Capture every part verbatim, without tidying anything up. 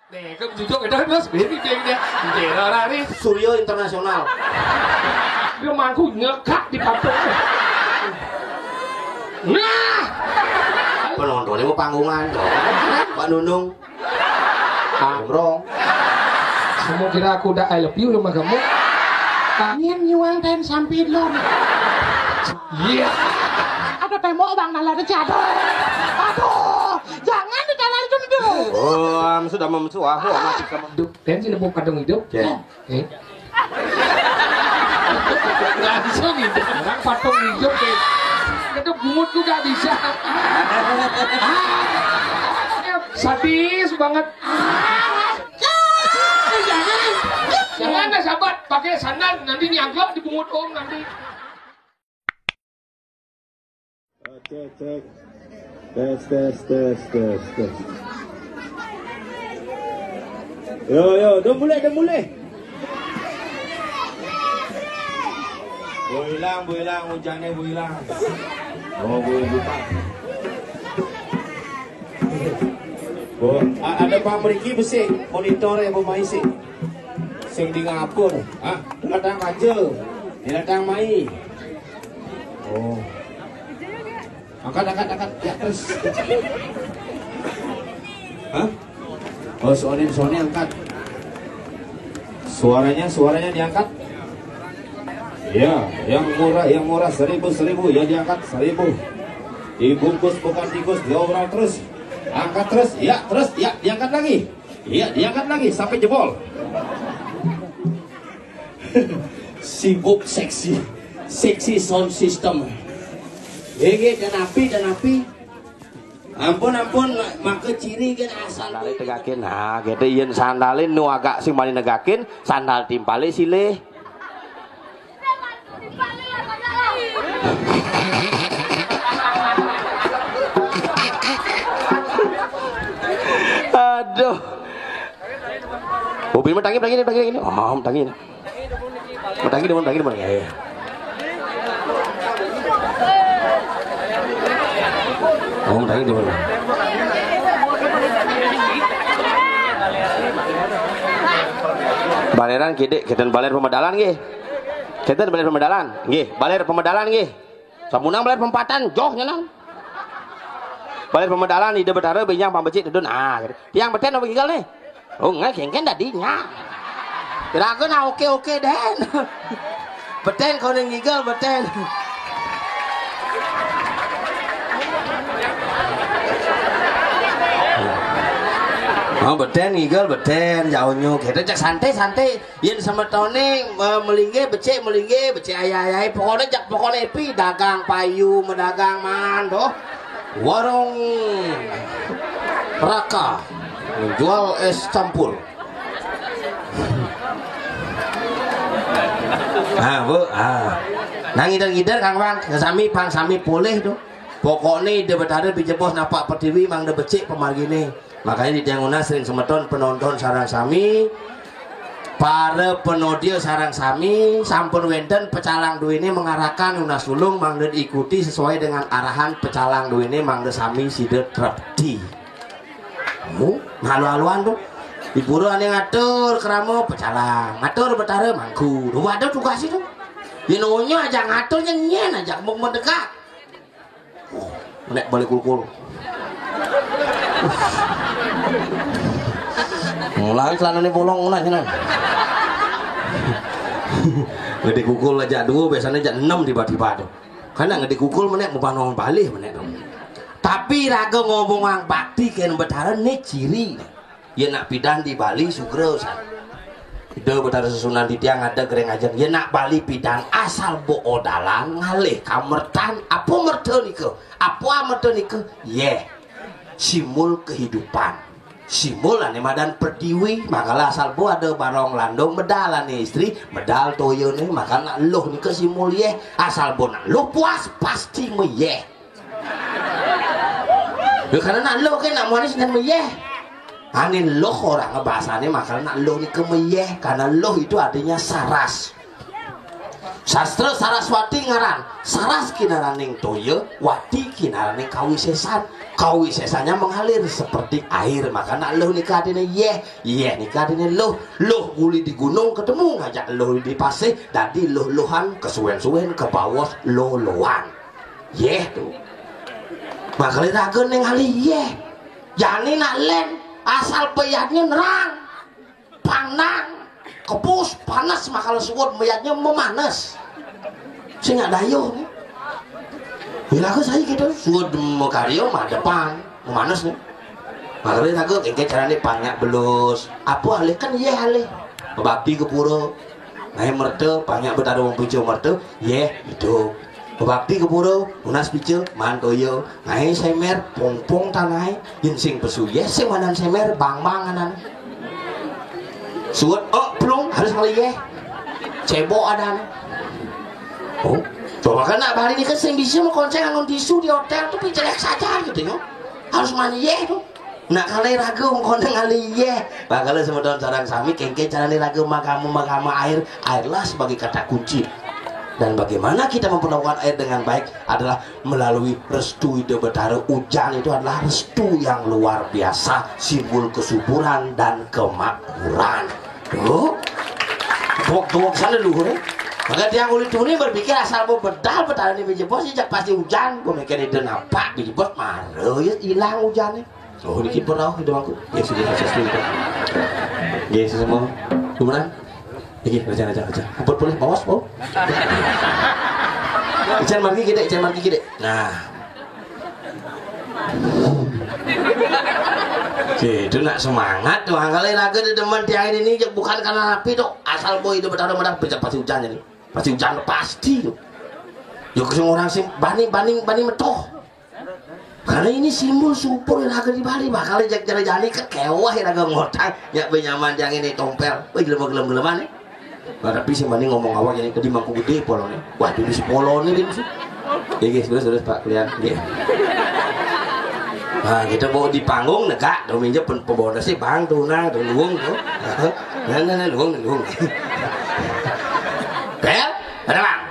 Nih, kan duduk itu terus, ini dia, dia. Dia raris. Suryo Internasional. Dia mangku nyekak di patung. Nah! Penontonnya mau panggungan, dong. Pak Nunung. Ah. Bro. Kamu kira aku udah I love you sama kamu? Angin nyuang ten sampai dulu. Iya. Ada tembok bang, nalar jatuh. Aduh, jangan ditalar dulu. Oh, sudah memesu aku mati sama. Duh, dan si lepuk patung hidup. Ya. Eh. Langsung hidup. Orang patung hidup, eh. Itu bungut tuh gak bisa. Sadis banget. Jangan. Jangan, sahabat. Pakai sandal, nanti nyangkut di bungut om nanti. Cek, cek. Tes, tes, tes, tes, tes. Yo, yo, dah mulai, dah mulai. Bu hilang, bu hilang, hujannya bu hilang. Oh, bu buka. Bu, a- ada Pak Meriki besi, monitor ya, bu maisi. Sing di ngapur. Ah, datang aja. Dia datang mai. Oh. Angkat, angkat, angkat. Ya, terus. Hah? Oh, soalnya, soalnya angkat. Suaranya, suaranya diangkat. Ya, yang murah, yang murah seribu, seribu. Ya, diangkat seribu. Dibungkus bukan tikus, diobrol terus. Angkat terus, ya, terus, ya, diangkat lagi. Iya, diangkat lagi sampai jebol. Sibuk seksi, seksi sound system. Nggih, nggih, dan api, dan api. Ampun, ampun, maka ciri kan asal. Sandale tegakin, nah, gitu, yen sandale nu agak sing paling negakin, sandal timpale silih. Aduh. Mobil mah tangi, tangi, tangi, ini. Oh, tangi. Tangi, tangi, tangi. Ya, ya. Oh, tangi, tangi. Baleran kidik, kita baler pemedalan nggih. Kita baler pemedalan. Nggih, baler pemedalan nggih. Samunang baler pempatan, joh nyenang. Baler pemedalan, ide betara, benyang pambecik, dedun. Ah, gitu. Tiang beten apa gigal nih? Oh, nggak, kengken dadinya. Kira aku nah oke-oke, Den. Beten kau nih ngigal, beten. Oh, beten ngigal, beten. Jauhnya. Kita cek santai, santai. Yen semetone, eh, melinggih becik, melinggih becik, ayah-ayah, pokoknya jak, pokoknya pi dagang payu, medagang man tuh. Warung Raka menjual es campur. Ah, bu, ah. Nang ngider-ngider, Kang Bang, sami pang sami polih tuh. Pokoknya ide betara bijebos napak pertiwi, mang de becik pemargine. Makanya di tiang unas sering semeton penonton sarang sami, para penodia sarang sami, sampun wenten pecalang duwene mengarahkan unas tulung mangda diikuti sesuai dengan arahan pecalang duwene mangda sami sida trepti. Mu, ngalu-aluan tuh. Di pura ane ngatur krama pecalang, ngatur betara mangku. Waduh, tugas itu. Yen onyo aja ngatur, nyen aja mau mendekat. Nek balik kulkul. Mulai celanane bolong ngono jeneng. Ngedi kukul aja dua, biasanya aja enam tiba-tiba tuh. Karena ngedi kukul menek mau panong balik menek tuh. Tapi raga ngomong bakti ken betara ne ciri. Yen nak pidan di Bali sugra san. Ida Betara Sesunan Titiang ada gereng ajeng. Yen nak Bali pidan asal bo odalan ngalih kamertan. Apa merta nika? Apa amerta nika? Yeh. Simul kehidupan. Simul ane madan pertiwi, makala asal bo ada barong landung medal ane istri, medal toyone, makala nak luh nika simul yeh. Asal bo nak luh puas pasti meyeh. Ya, karena nak luh kan nak manis dan meyeh. Angin luh orang bahasanya makanya nak luh ni ke meyeh, karena luh itu artinya saras. Sastra Saraswati ngaran, saras kinaraning toya, wati kinaraning kawisésan. Kawisésannya mengalir seperti air, makana luh nika artiné yéh, yéh nika artiné luh. Luh uli di gunung ketemu ngajak luh di pasih, dadi luh-luhan, kesuwén-suwén kebaos lolohan. Yéh to. Makala raga ningali yéh. Jani nak lén, asal béyadnya nerang. Panang, kebus, panas, makala suud béyadnya memanes. Sing nggak dayuh nih. Bila aku saya gitu, suud makarya madepan, memanes nih. Makala raga kéngkén carané pang nyak belus. Apa alih kan yéh alih. Babakti ka pura. Ngaé merta, pang nyak Betara Wong Pica merta, yéh idup. Babakti ka pura, nunas pica, maan toya. Ngaé sémér, pongpong tanahé. Yén sing pesu yéh, sing madan sémér, bang-bang anané. Suud, oh, plung, harus ngalih yéh. Cébok adané. Oh, coba kan nak bari nika sing bisa mengkonceng angon tisu di hotél tuh picelék saja gitu ya. Harus maan yéh tuh. Nak kalih raga mengkonceng ngalih yéh. Bakal semeton sareng sami kéngkén carané raga magama-magama air. Airlah sebagai kata kunci. Dan bagaimana kita memperlakukan air dengan baik adalah melalui restu Ida Betara. Ujan itu adalah restu yang luar biasa, simbol kesuburan dan kemakmuran. Tuh. Tuwek-tuwek sana luhur, eh. Maka tiang uli tuni berpikir asal mau bedal, bedal ini bijebos, jak pasti ujan. Gue mikir ide napa bijebos, mara ya hilang ujannya. Oh, niki pun rauh ide mangku. Ya sudah, saya setuju. Ya, semua. Kuburan. Iki, raja, raja, raja. Ampun, boleh, bawas, mau. Ican margi gede, ican margi gede. Nah. Oke, itu nak semangat tuh. Angkali raga di demen tiang ini bukan karena napi tuh. Asal boy itu bertaruh madah bisa pasti hujan ini. Pasti hujan pasti tuh. Yuk sing orang sing bani bani bani metoh. Karena ini simbol subur raga di Bali, bakal jak jani kan kewah raga ngotang, ya benyaman tiang ini tompel. Wih, gelem-gelem-geleman nih. Nah, tapi sih mending ngomong awak ini tadi mangku gede polone. Wah, jadi si polone dia sih. Ya, guys, terus terus Pak kalian. Ya. Nah, kita bawa di panggung negak, tuh minjem pen pembawa sih bang tuh nah tuh luung tuh. Nah, nah, nah luung luung. Bel, ada bang.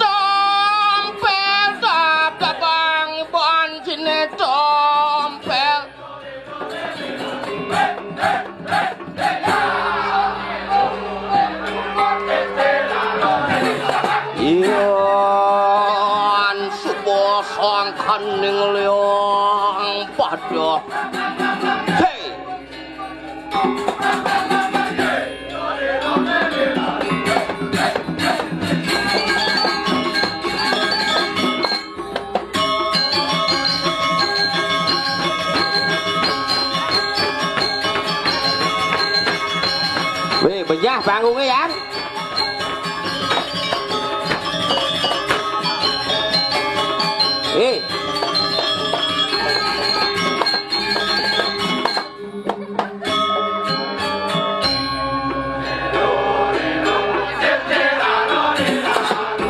Tompel tap tabang iban sine tompel. Yan suba sangkaning liang pada. Hei! Weh, benyah panggungnya, Yan. Eh.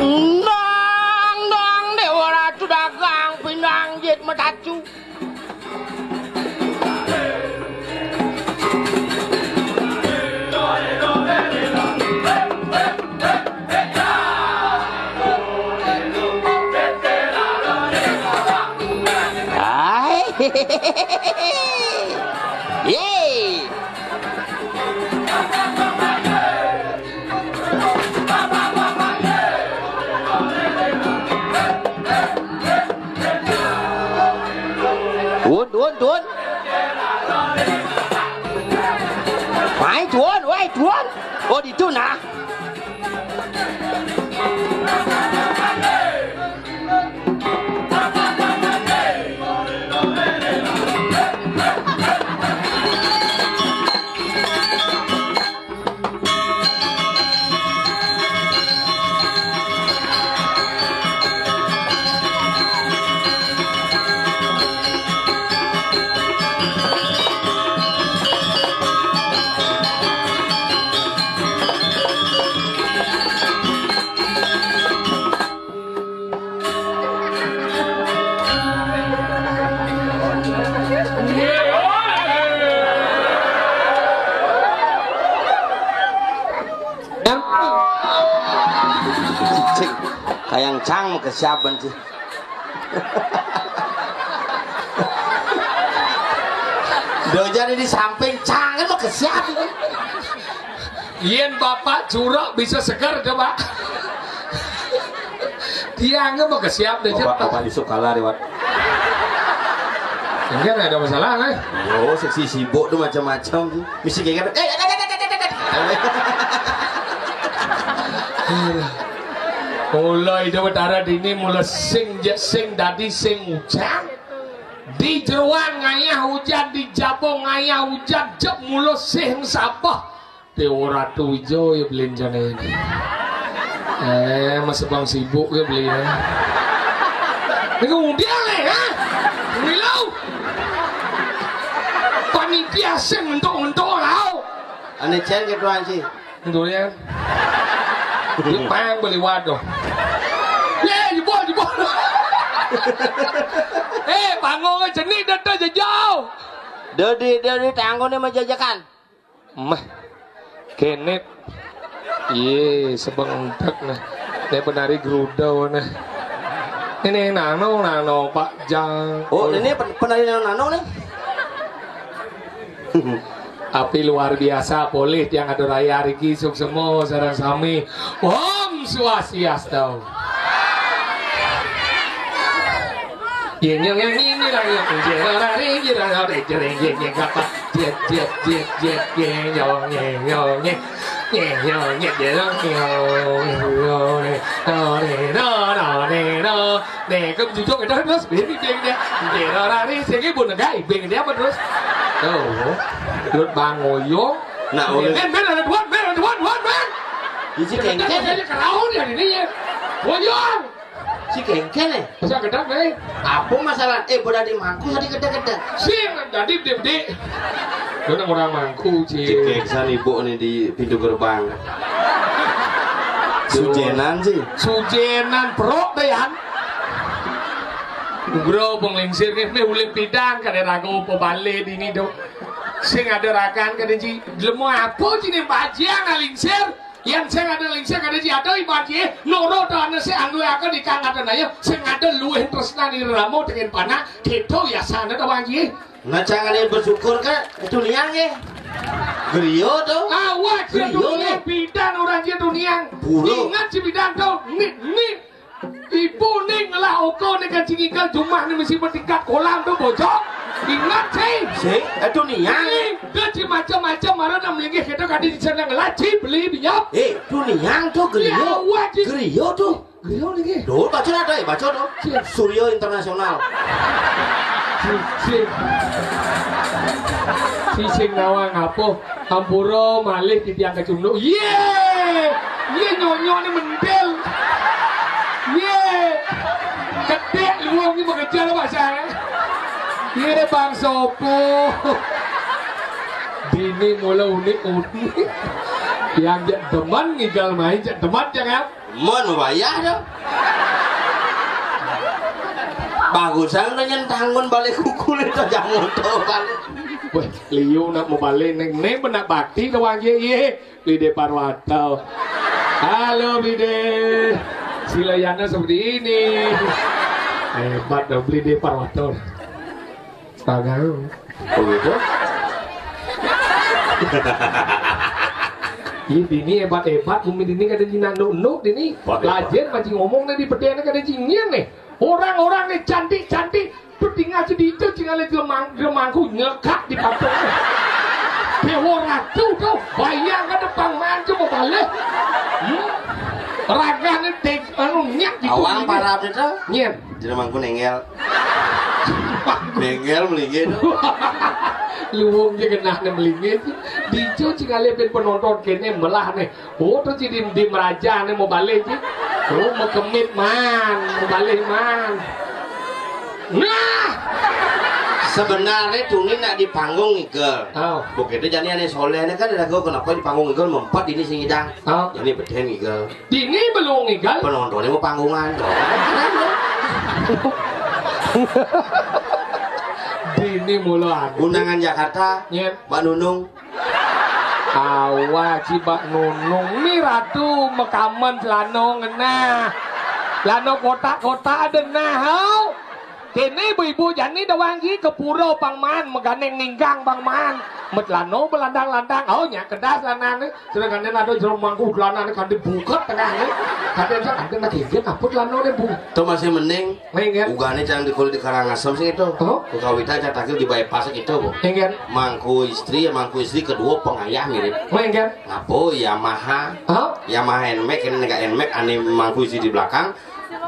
Ndang, ndang, Déwa Ratu dagang pinang jit metacu. Hai. Yeay. Tuun, tuun, tuun. Mai tuun, wai tuun. Oh, ditu nah. Cing, kayang cang mah kesiapan sih. Dojan di samping cang kan mah kesiapan. Yen Bapak Curok bisa seger coba. Tiang mah kesiap deh, Bapak, Bapak Yusuf kalah lewat. Enggak, enggak ada masalah, eh. Oh, seksi sibuk tuh macam-macam tuh. Misi kayak gitu. Eh, eh, eh, eh, eh, eh, eh. Mula Ida Betara dini mula sing je-, sing dadi sing ujan. Di jeroan ngayah ujan, di jaba ngayah ujan, jep mula sing sabeh. Dewa Ratu Ijo ya beliin jana ini. Eh, Mas Bang sibuk ya beli ya. Ini undian nih, ya? Milu. Panitia sing entuk-entuk lau. Ane cen gitu anjing. Tentunya. Dia payang beli waduh. Ye, jebol, jebol. Eh, panggung jenih dah tuh jejau. Dodi, dodi tanggungnya menjajakan. Mah. Kenet. Iye, sebengdek nah. Ini penari gerudo nah. Ini nano, nano, Pak Jang. Oh, ini pen-, penari nano, nano nih. Tapi luar biasa, polih tiang atur raya riki, suksema sareng sami. Om Swastiastu. Yen nyong yang ini lah, yang jero rari, jero rari, jero jeng jeng kapa. Jet, jet, jet, jet, yen nyong, yen nyong, yen. Yen nyong, yen jero, yen nyong, yen. Do, re, do, do, re, do. Nek, kok jujuk itu terus, beng, beng, beng. Jero rari, sing ibu negai, beng, dia apa terus? Tuh, Lut Bang Oyong. Nah, oleh ben, ben, ada dua, ben, ada dua, dua, ben. Isi kengkeng. Saya keraun ya ini ya. Oyong. Si kengkeng, eh. Masa gedeg, eh? Apa masalah? Eh, bodoh di mangku tadi gedeg-gedeg. Sing, tadi gede-gede. Mana orang mangku, Cik. Cik, kengsan ibu nih di pintu gerbang. Sujenan sih. Sujenan perok deh, Yan. Nugroho penglingsir nih, nih ulih pidan, kada raga apa balik dini, dok. Sing ada rakan, kada ji. Lemu apa ji nih, bajang, lingsir? Yan sing ada lingsir kada ji ada iban ji, nurut ana sing anu akan ikang ada naya, sing ada luwih tresnan irama dengan panak, kita yasana ta wan ji. Nah, jangan bersyukur ka, itu niang ya. Griyo to. Awas ya. Griyo to, ya. Bidan orang ji to niang. Buruk. Ingat si bidan to, ni, ni. Ibu ni ngelah oko ni kan cingikal jumah ni mesti bertingkat kolam tu bocok. Ingat sih. Sing, itu niang. Ni, dia si macam-macam marah nak melinggih kita kadi di sana ngelah, ci beli binyop. Eh, itu niang to griyo. Ya, wajib. Griyo to. Griyo ni ke? Duh, baca lah, Dai, baca to. Ci. Suryo Internasional. Ci, ci. Ci sing nawang apa? Ampura malih titiang kecunduk. Ye! Ye, nyonyo ni mentil. Ye! Ketik luwung ni mengejar apa saya? Ye, bang sopo. Bini mula unik-unik. Yang jak demen ngigal main, jak demen jangan. Mon wayah to. Bagusan udah nyen tangun balik kuku ni to, jangan to balik. Weh, liu nak mau balik neng, neng benak bakti ke wajah, iye. Beli Parwato. Halo, Bli De. Silayana seperti ini. Hebat dong, Bli Parwato. Tagang. Oh, gitu? Ih, dini hebat-hebat, bumi dini kada dina nuk-nuk dini. Hebat, hebat. Lajen mancing ngomong nih di pedenya kada jingin nih. Orang-orang nih cantik-cantik, tu tinggal sedikit, tinggal di lemang, lemangku nyelekak di patung. Dewa Ratu tu, bayangkan depan maju mau balik. Hmm? Raga nih tek, anu, nyak gitu. Awang parah itu. Nyen. Jadi mangku nengel. Nengel melingin. Luwung je genah ne melingin. Dijo cing alih ben penonton kene melah ne. Oh, tu ci di, di meraja ne mau balik ci. Oh, mau kemit man, mau balik man. Nah. Sebenarnya tuni nak di panggung igel. Oh. Begitu jani ane soleh ne kan ada kenapa di panggung igel mempat ini sing idang. Oh. Jani beden igel. Dini belum ngigal. Penontonnya mau panggungan. Dini mula anu. Undangan Jakarta, Nyet. Mbak Nunung. Awak cibak nunung ni ratu makamen celana ngenah. Celana kotak-kotak ada nah, hau. Kene ibu-ibu jani dawang ki ke pura pang maan, meganeng ninggang pang maan. Met celana belandang-landang, oh, nyak kedas celana ni. Sedangkan ada jero mangku celana ni kandi buket tengah ni. Kate cak ada nak gigit apa celana ni, Bu? To masih mending. Mending, kan? Ugane cang di kulit di Karangasem sing itu. Oh? Kukawita cak takil di bypass itu, Bu. Mending, kan? Mangku istri, ya mangku istri kedua pengayah mirip. Mending, kan? Ngapo Yamaha? Hah? Yamaha Nmax, ini nega Nmax, ane mangku istri di belakang.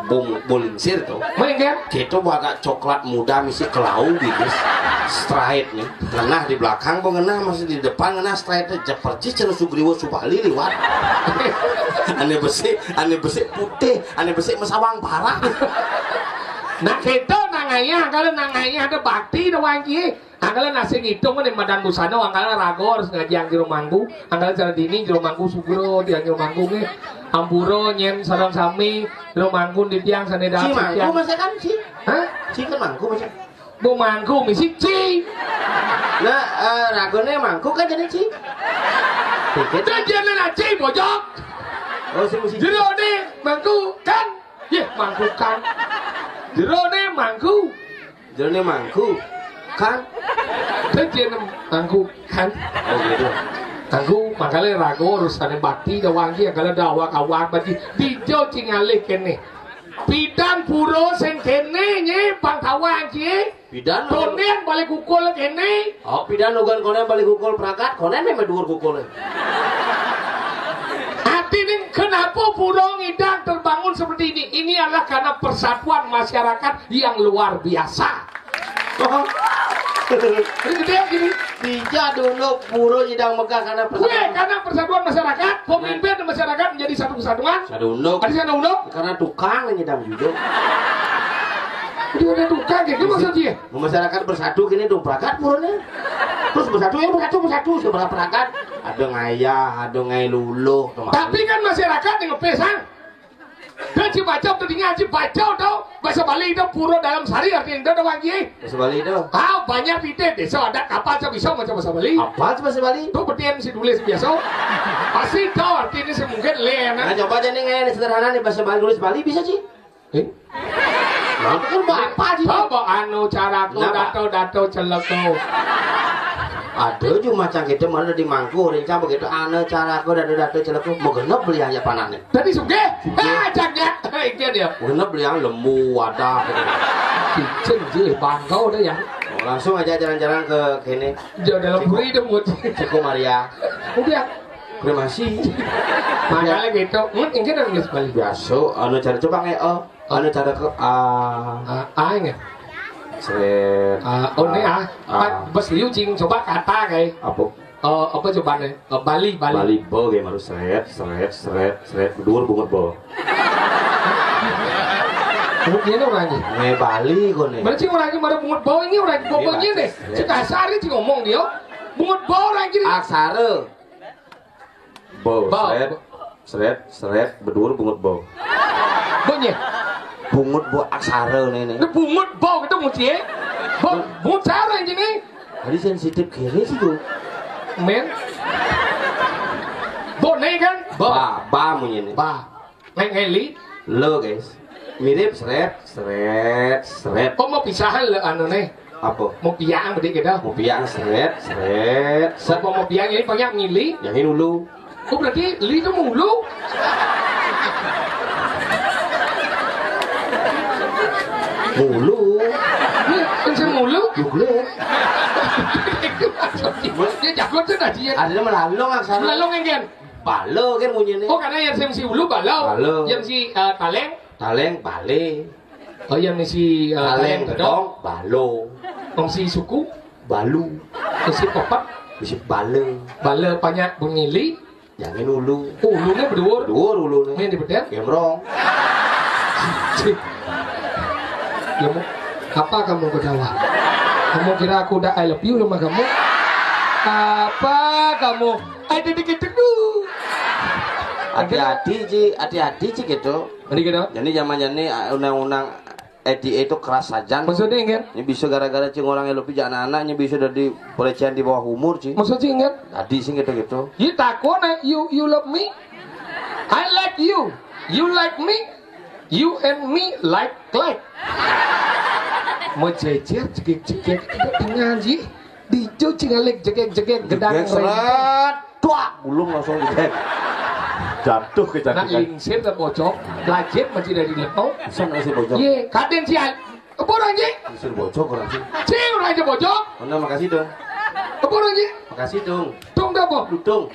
Bung bulingsir to. Mending, kan? Kita bawa coklat muda misi kelau gitu. Straight nih. Ngenah di belakang, bu ngenah masih di depan, ngenah straight aja percis cara Sugriwa Subali liwat. Ane besi, ane besi putih, ane besi mesawang parah. Nah, kita nang ayah, kalau nang ayah ada bakti ada wangki. Angkala nasi ngitung ni madan busana, angkala raga harus ngajiang jero mangku, angkala cara dini jero mangku sugra, tiang jero mangku ni. Ampura nyen sareng sami, jero mangku di tiang sane Ci dah mangku tiang. Masa kan, Ci? Hah? Ci kan mangku masa? Bu mangku misi Ci. Nah, eh, ragane mangku kan jadi Ci. Dikit. Dajane laci bojok. Oh, sing misi. Jerone mangku kan. Yeh, mangku kan. Jerone mangku. Jerone mangku kan. Dajane mangku kan. Oh, gitu. Mangku, makanya raga urusane bakti dah wangki, angkala dah awak-awak bakti. Dija ci ngalih kene. Pidan pura sing kene nye pang tawang ci. Pidan. Konden balik kukul kene. Oh, pidan ugan konden balik kukul pragat, konden memang dhuwur kukule. Artine kenapa pura ngidang terbangun seperti ini? Ini adalah karena persatuan masyarakat yang luar biasa. Oh. Ini gede gini. Dija dulu pura ngidang megah karena persatuan. Kue karena persatuan masyarakat, pemimpin masyarakat menjadi satu kesatuan. Satu unduk. Ada satu unduk. Karena tukang ngidang juga. Dia ada tukang, ya, maksud dia? Masyarakat bersatu kini dong pragat purane. Terus bersatu, ya, bersatu, bersatu, seberapa pragat? Ada ngayah, ada ngai luluh, tuh. Tapi kan masyarakat yang ngepes, ah. Dan si baca, telinga si baca, tau. Bahasa Bali itu pura dalam sari, artinya itu ada wangi. Bahasa Bali itu. Ah, banyak titik desa ada kapal, saya bisa baca bahasa Bali. Apa tuh bahasa Bali? Tuh, betin si tulis biasa. Pasti tahu artinya si mungkin le, nah. Nah, coba aja nih, ngai, sederhana nih, bahasa Bali, tulis Bali bisa sih? Eh? Nah, itu kan bapak sih. Coba anu caraku, kenapa? Dato-dato celeko. Ada juga macam gitu, mana di mangku, rencang begitu, anu caraku, dato-dato celeko. Mau genep beli aja panahnya. Tadi sugih? Sugih. Ah, caknya. Ikan ya. Mau genep beli yang lembu, wadah. Cicing, jilih, bangkau deh ya. Oh, langsung aja jalan-jalan ke kene. Jauh dalam Ciko. Puri dong, Bud. Ciko Maria. Udah. Terima kasih. Makanya gitu. Hmm, ini kan nulis balik. Biasa, anu cara coba nge, oh. Anu cara ke, ah. Ah, ah, ini. Seret. Ah, oh, ini, ah. Ah. Pas, pas liu, cing, coba kata, kayak. Apa? Oh, apa coba nih? Oh, Bali, Bali. Bali, bo, kayak baru seret, seret, seret, seret. Dhuwur bungut bo. Bungut dia orang ini. Nge Bali, kok nih. Mana cing orang ini, mana bungut bo ini, orang bo ini nih. Seret. Cing kasar ini, cing ngomong dia. Bungut bo orang ini. Aksara. Bo, bo. Seret, seret, seret, bedhuwur bungut bo. Bunyi. Bungut bo aksara ne, ne. Ini bungut bo gitu muci, eh? Bo, bungut cara yang gini. Tadi sensitif kiri sih tuh. Men. Bo ne kan? Bo. Ba, ba munyi ne. Ba. Neng Eli. Lo, guys. Mirip seret, seret, seret. Oh, mau pisahan le anu ne. Apa? Mau piang gede gitu. Mau piang seret, seret, seret. Apa mau piang ini banyak ngili? Yang ini dulu. Oh, berarti li itu mulu? Mulu. Ini kan saya mulu? Yuk, lihat. Dia jago tuh tadi ya. Ada melalung aksara. Melalung yang kan? Balo kan bunyinya. Oh, karena yang si ulu balo. Balo. Yang si, eh, taleng? Taleng, bale. Oh, yang si, eh, taleng gedong, gedong, balo. Yang si suku? Balu. Yang si papat? Yang si bale. Bale banyak bunyi li. Jangan ulu. Ulunya berdua. Dua ulunya. Main di bedel? Gemrong. Ya, mau apa kamu ketawa? Kamu kira aku udah I love you sama kamu? Apa kamu? Ada dikit dulu. Hati-hati, Ci. Hati-hati, Ci, gitu. Mari gitu. Jadi zaman-zaman ini, ah, undang-undang Edi itu keras sajan. Maksudnya, Ngen? Ini bisa gara-gara cing orang elupi jak anak-anak, ini bisa dari pelecehan di bawah umur, cing. Maksudnya, Ngen? Tadi sih gitu-gitu. You takut, eh? You, you love me? I like you. You like me? You and me like, like. Mau jejer, jegek-jegek, kita tinggal, Ji. Dijo cing alik jegek-jegek gedang. Jegek seret, tuak, gulung langsung jegek. Jatuh ke. Nak cantikan. Lingsir ke bocok, lajit masih dari leto. Bisa nasi bocok. Ye, kaden sial. Apa orang, Ji? Lingsir bocok orang sih. Cing, orang aja bocok. Mana makasih dong. Apa orang, Ji? Makasih dong. Dong dah, apa? Ludung.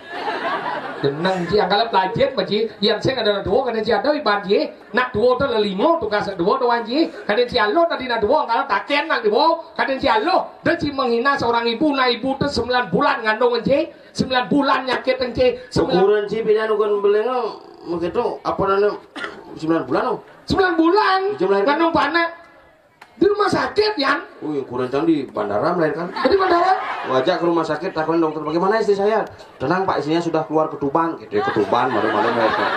Denang, Ji, angkala lajit masih. Yang saya ada dua, kaden sial ada iban, Ji. Nak duo tu lelimo, tugas duo tu, Ji. Kaden sial lo tadi nak duo, angkala taken nak duo. Kaden sial lo, dia ci menghina seorang ibu, nak ibu tu sembilan bulan ngandung, Ji. Sembilan bulan nyakit, Ji. Sembilan Ukuran ci pindah nukun belengo, begitu, apa namanya, sembilan bulan, oh. Sembilan bulan. Jumlah ngandung panak. Di rumah sakit, Yan. Wih, ukuran cang di bandara melahirkan. Di bandara? Wajah ke rumah sakit, takon dokter, "Bagaimana istri saya?" "Tenang, Pak, istrinya sudah keluar ketuban." Gitu ya, ketuban, malu-malu melahirkan.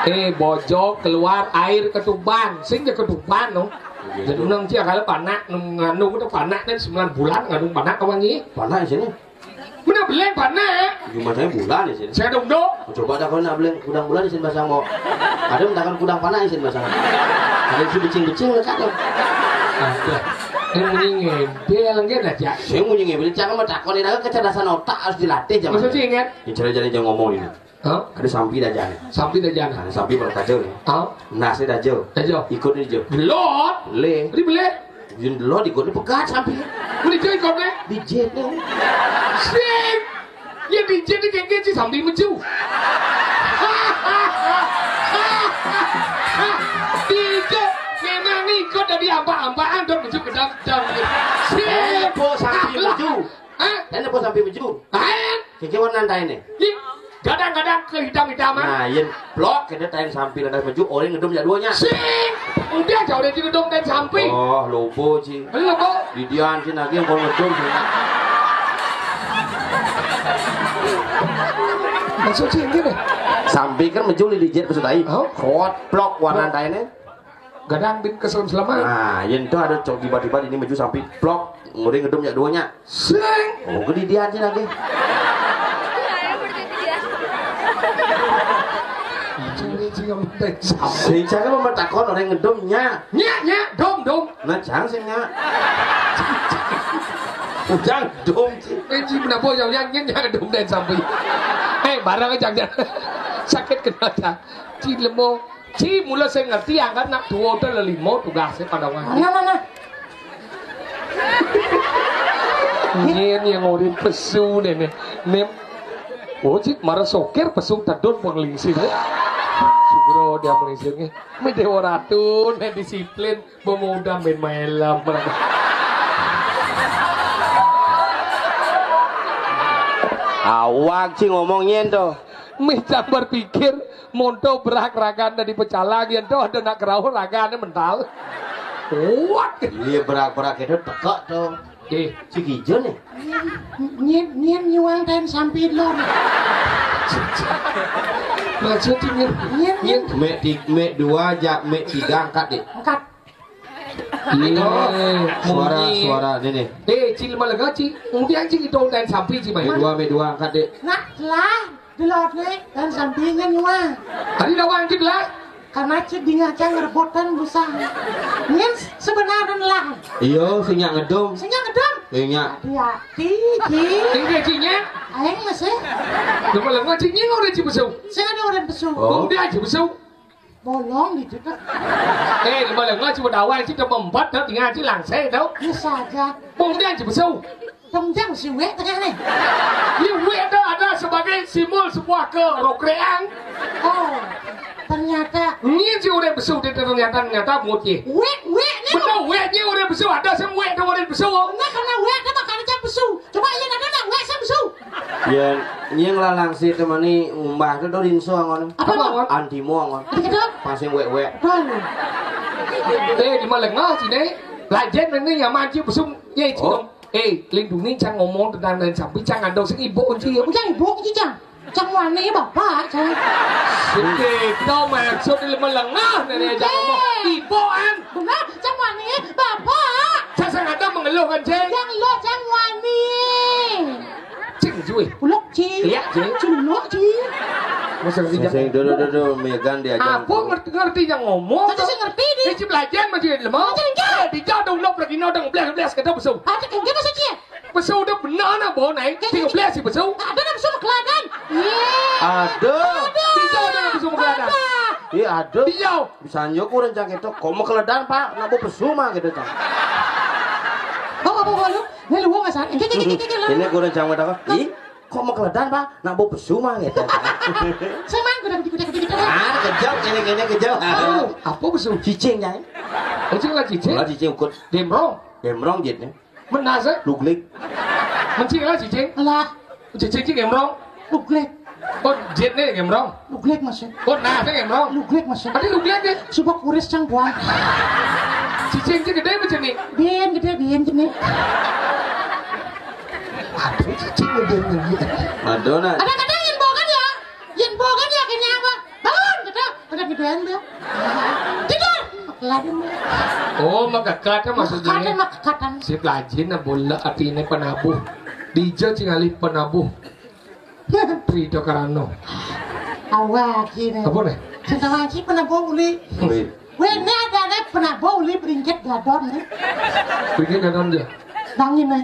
Eh, bojok keluar air ketuban. Sing ya ketuban, no. Gitu. Jadi, nang cia kalau panak, nang ngandung itu panak, dan sembilan bulan ngandung panak, kawan, Ji. Panak di sini. Mana beleng panak? Cuma saya bulan di sini. Saya dong, dong. Coba dah kau nak beleng kudang bulan di sini, bahasa mau. Ada mentakan kudang panak di sini, bahasa. Ada si becing-becing lekat, loh. Ada. Yang mending ngedel, enggak ada, Cak. Saya mau nyengir, beli cakap mau takon, ini kecerdasan otak harus dilatih, zaman. Maksudnya, ingat? Ini cara-cara jangan ngomong ini. Hah? Ada sampi dah jangan. Sampi dah jangan. Ada sampi berkaca nih. Hah? Nasi dah jauh. Dah jauh. Ikut ni jauh. Gelot. Le. Di beli. Yang gelot ikut ni pegat sampi. Beli jauh ikut ni. Di jet ni. Sip. Ya di jet ni kengkeng si sampi meju. Di jet. Memang ni ikut dari ambak-ambakan dan meju ke dam-dam. Sip. Eh, kok sampi meju? Hah? Tenda pun sampai meju. Lain. Kiki warna anda ini. Ih, gadang-gadang kehitam-hitaman. Nah, yen blok kita tain sampai lantas meju, orang ngedum ya duanya. Sing. Udah jauh dari ngedum dan sampai. Oh, lobo, Ci. Lobo. Didian, Ci, lagi yang kau ngedum, Ci. Maksud sih gini. Sampai kan meju di jet maksud ai. Oh. Kuat blok warna anda ini. Gadang bin kesel selama. Nah, yen tuh ada cok tiba-tiba ini meju sampai blok, nguri ngedum ya duanya. Sing. Oh, gede dia aja lagi. Curi sing ngomong teh. Sing saya mau takon orang ngedum nya. Nya, nya, dom, dom. Nah, jangan sing nya. Ujang dom, Ci. Eh, Ci, kenapa yang, yang, yang, yang dom dan sampai. Eh, barang aja, jangan. Sakit kena dah. Ci lemo. Ci, mula saya ngerti, angkat nak dua tu lelimo tugasnya pada orang. Mana, mana? Nyen yang ngurin pesu deh nih. Nih. Oh, Ci, marah sokir pesu tedun penglingsir, ya. Sugro dia penglingsir nih. Mi Dewa Ratu, nih disiplin, pemuda main malam. Awak, Ci, ngomong nyen tuh. Mih cang berpikir, monto berak ragan dari pecalang, yen to ada nak kerauh ragane mental. Kuat. Iya, berak-berak itu tekak tuh. Eh, si Kijo nih. Nyen, nyen nyuang ten sampai lor. Maksudnya nyen, nyen, nyen. Mek ti-, mek dua, jak mek tiga, angkat, Dik. Angkat. Iya, suara, munyi. Suara ini nih. Eh, Ci, lima lega, Ci. Kemudian, Ci, itu dan sampai, Ci, Mai. Mek dua, mek dua, angkat, Dik. Nak, lah, delot nih, dan sampai nyen nyuang. Tadi dah wang, Ci, lah. Karena Ci dingin aja ngerebutan busang. Nyen sebenarnya lah. Iya, sing nyak ngedum. Sing nyak ngedum? Sing nyak. Hati-hati, Ci. Tinggal, Ci, nya. Aing masih. Lima lega, Ci, nya orang Ci besok. Sing ada orang besok. Oh. Kemudian, Ci besok. Bolong gitu kan. Eh, lima lega cuma dawai sih, udah membuat, udah tinggal sih langsai, tau? Biasa aja. Bung Dian cuma sih. Bung Dian si wek tengah nih. Ini wek itu ada sebagai simbol sebuah kerokrean. Oh, ternyata. Ini sih udah besuk, dia ternyata, ternyata mutih. Wek, wek nih. Bener, weknya udah besuk, ada sem wek, ada udah besuk. Enggak, karena wek itu makanya besuk. Coba aja ada nang wek sem besuk. Ya, nying lalang si temani umbah tu do rinso angon. Apa, Bang? Antimo angon. Ada kita? Pasing wek-wek. Aduh. Eh, di malengah sini. Lajen ini nyaman ci besum. Ye, ci Oh. dong. Eh, lindungi cang ngomong tentang dan sampai cang ngandong sing ibu kunci ya. Cang ibu kunci, cang. Cang wani bapak, cang. Oke, kau maksud di malengah nenek cang ngomong. Ibu an. Benar, cang Bapak. Sasang ada mengeluh kan, Cing? Yang lo jang wani. Cing, cuy. Ulok, Cing. Lihat, Cing. Culuk, Cing. Masa ngerti Sing, sing, dulu, dulu, dulu, Megan diajak. Apa ngerti, ngerti yang ngomong? Saya sih ngerti, di. Ini belajar masih lemah. Cing, enggak. Eh, dijak dong, dong, pergi, dong, belas, belas, kata besok. Ada enggak masa, Cing? Pesu udah benar nak bawa naik tiga belas si pesu. Ada nak pesu makeladan. Iya. Ada. Ada. Bisa ada nak pesu makeladan. Ada. Iya, ada. Iya. Misalnya aku rencang itu, kok makeladan, Pak? Nak bawa pesu mah gitu, Cang. Oh, apa, apa lu? Ini lu nggak salah. Ini, ini, ini, ini, ini. Ini aku rencang itu, Pak. Ih, kok makeladan, Pak? Nak bawa pesu mah gitu. Saya main udah gitu, udah gitu, udah. Ah, kejam, ini, ini kejam. Oh, apa pesu? Cicing, ya. Cicing lah, cicing. Lah, cicing ukut. Demrong. Demrong jitnya. Menase? Luglik. Mencing lah cicing. Lah. Cicing cing gemrong. Luglik. Oh, jitnya gemrong. Luglik masih. Oh, nase gemrong. Luglik masih. Tadi luglik deh. Coba kuris cang buang. Cicing cing gede apa jenih? Bien gede, bien jenih. Aduh, cicing gede jenih. Madonna. Ada kadang yang bawa kan ya? Yang bawa kan ya akhirnya apa? Bangun, gitu. Udah gedean dia. Tidur. Lagi. Oh, makakatan maksudnya. Makakatan, makakatan. Si pelajin nah bola api ini penabuh. Dija cingali penabuh. Rida Karano. Awak ini. Apa nih? Sentawanci penabuh uli. Wih. Wih, ini ada nih penabuh uli beringkit gadon nih. Beringkit gadon dia. Bangin nih.